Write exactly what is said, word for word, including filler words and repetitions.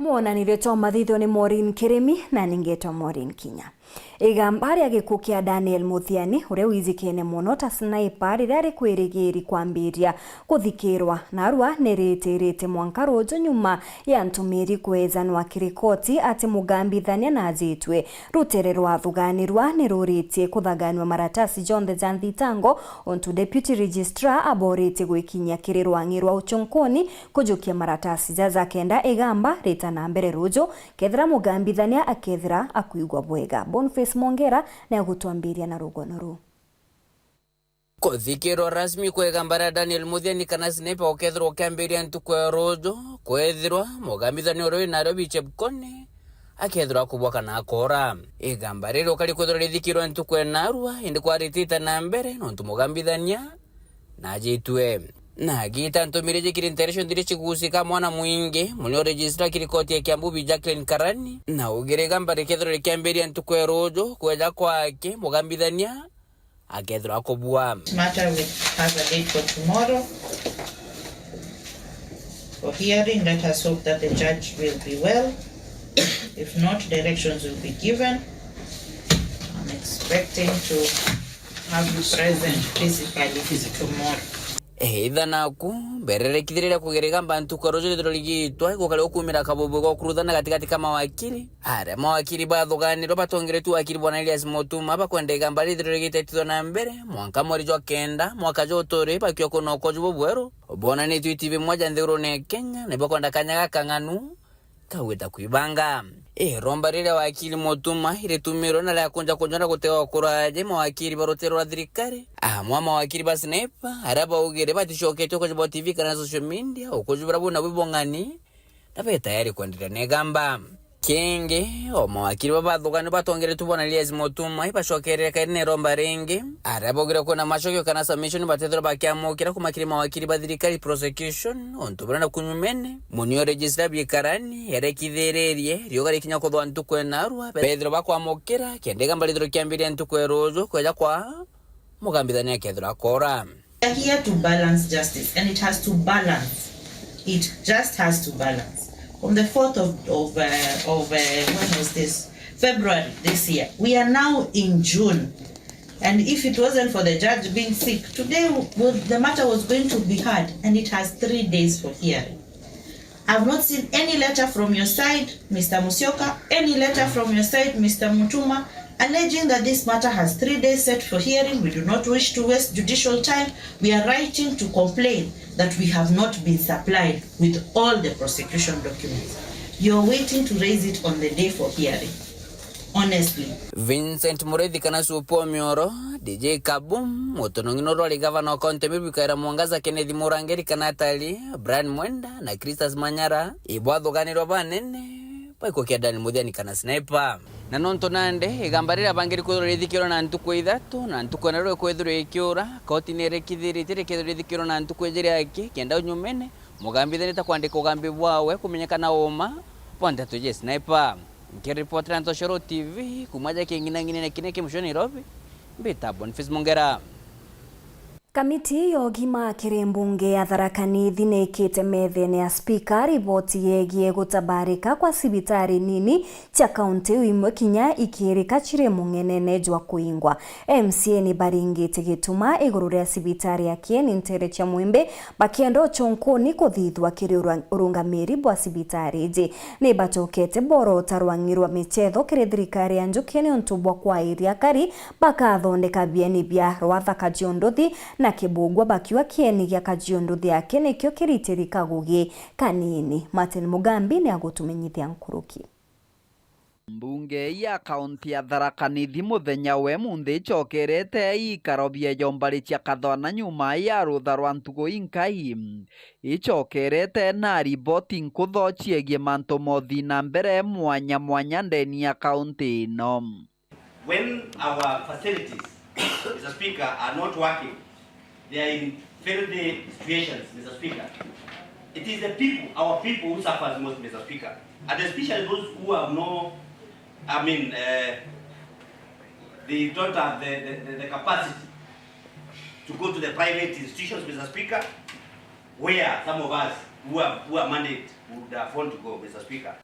Wonanirio jwa mathithio ni Maureen Kirimi, na ningetwa Maureen Kinya. Igamba ria gikuu kia Daniel Muthiani, uria wijikene mono ta sniper, riria rikwirigiri kwambiria kuthikirwa narua, ni ritirite mwanka ruju nyuma ya ntumiri kwejanwa kiri koti ati mugambithania najitwe. Rutere rwa thuganirwa ni ruritie kuthaganua maratasi jonthe ja nthitango, untu Deputy Registrar aboritie gwikinyia kiri rwang'i rwa uchunkuni kujukia maratasi jaja kenda igamba rita na mbere ruju, kethira mugambithania akethira akwigua bwega. Boniface Mongera ni agutwambiria na rugano ruu. Kuthikirwa rasmi kwa igamba ria Daniel Muthiani kana sniper gukethirwa gukiambiria ntuku ya ruju, kwethirwa mugambithania uria winario Biche Bukone akethirwa akubwa kana akoora. Igamba riri ukari kwithirwa rithikirwe ntuku ya narua, indi kwaritite na mbere nontu mugambithania najitwe. Na agita ntumiri jikiri ntere cionthe iria cigucika mwana mwingi, munio registrar kiri koti ya Kiambu Bi Jacqueline Karani, na augire igamba rikethirwa rikiambiria ntuku ya ruju, kweja kwake mugambithania akethirwa akubua. Matter will have a date for tomorrow for hearing. Let us hope that the judge will be well. If not, directions will be given. I'm expecting to have you present physically tomorrow. Eitha naku, mbererekithiria ria kugeria igamba ntuku ya ruju rithirwa rigitwa, igukari ukumira kabubu ga ukuruthana gatigati ka mawakiri. Aria mawakiri bathuganirwe batongeretue wakiri bwana Elias Mutuma bakwenda igamba rithirwe rigitetithwa na mbere mwanka mweri jwa kenda mwaka juu turi, bakiwa kuna ukoju bubweru bonanitue itivi imwe ja nthigurune ya Kenya, na ibakwenda kanya gakang'anu kagwita kwibanga. Iromba riria wakiri Mutuma iritumirwe na ria kunja kunjwa na gutewa kuraje mawakiri ba rutere rwa thirikari, amwe a mawakiri ba sniper, aria baugire baticoketwe ukoju bwa T V kana social media, ukoju buria buna bwi bong'ani, na be tayari kwenderea na igamba. Kingi, o mawakiri ba bathuganirwe batongeretue bwana Elias Mutuma ibacokerere kairi na iromba ringi, aria baugire kwina macokio kana submission batethirwa bakiamukira kuma kiri mawakiri ba thirikari prosecution, untu buria na kunyumene, munio registrar Bi Karani erekithiririe rioga rikinya kuthwa ntuku ya narua, bethirwa bakwamukira kenda igamba rithirwe rikiambiria ntuku ya ruju kweja kwa mugambithania akethirwa akoora. We are here to balance justice, and it has to balance. It just has to balance. From the fourth of, of, uh, of, uh, when was this? February this year. We are now in June. And if it wasn't for the judge being sick, today w-, w-, the matter was going to be heard, and it has three days for hearing. I've not seen any letter from your side, Mister Musyoka, any letter from your side, Mister Mutuma, alleging that this matter has three days set for hearing. We do not wish to waste judicial time. We are writing to complain that we have not been supplied with all the prosecution documents. You're waiting to raise it on the day for hearing. Honestly. Vincent Muriithi kana Supu Omioro, D J Kaboom, mutonong'ino rwari gavana wa kaunti ya Meru Kaira Mwangaza, Kenneth Murangiri kana Atali, Brian Mwenda na Christus Manyara, ibwathuganirwa banene baikukia Daniel Muthiani kana Sniper. Na nontu nandi igamba riria bangiri kwithirwa rithikirwe na ntuku ithatu, na ntuku ina riu ikwithirwa ikiura, koti ni irekithiritie rikethirwa rithikirwe na ntuku ijiri aki, kenda unyumene, mugambithania ta kwandika ugambi bwawe kumenyekana uma, bwa nteto ja Sniper. Nkiripotera Ntoshoro T V, kuma ja king'inang'inene kine ki mucii Nairobi, mbita Boniface Mongera. Kamiti ya ugima kiri mbunge ya Tharaka Nithi ni ikite methene ya spika riboti yegie gutabarika kwa cibitari nini cia kaunti iu, imwe kinya ikirika ciri mung'enene jwa kuingwa. M C A ni baringite gituma iguru ria cibitari ya Kieni ntere cia Mwimbi, bakienda uchunkuni kuthithwa kiri ura-, urungamiri bwa cibitari iji. Ni bacokete borota rwang'i rwa michetho kiri thirikari ya Njuki niuntu bwa kwairia akari bakathondeka bieni bia rwatha Kajiunduthi na Kibugwa, bakiuga kieni gia Kajiunduthi aki nikio kiritiri kagugi kanini. Martin Mugambi ni agutumenyithia nkuruki. Mbunge ya kaunti ya Tharaka Nithi muthenya wa imunthi icokerete ikaro bia jombari cia kathwana nyuma ya rutha rwa ntugu inkai. Icokerete na riboti nkutho ciegie mantu mothi na mbere mwanya mwanya ndeni ya kaunti ino. When our facilities, Mister Speaker, are not working, they are in filthy situations, Mister Speaker. It is the people, our people, who suffers most, Mister Speaker, and especially those who have no, I mean, uh, they don't have the, the, the, the capacity to go to the private institutions, Mister Speaker, where some of us who have, who are mandate would have want to go, Mister Speaker.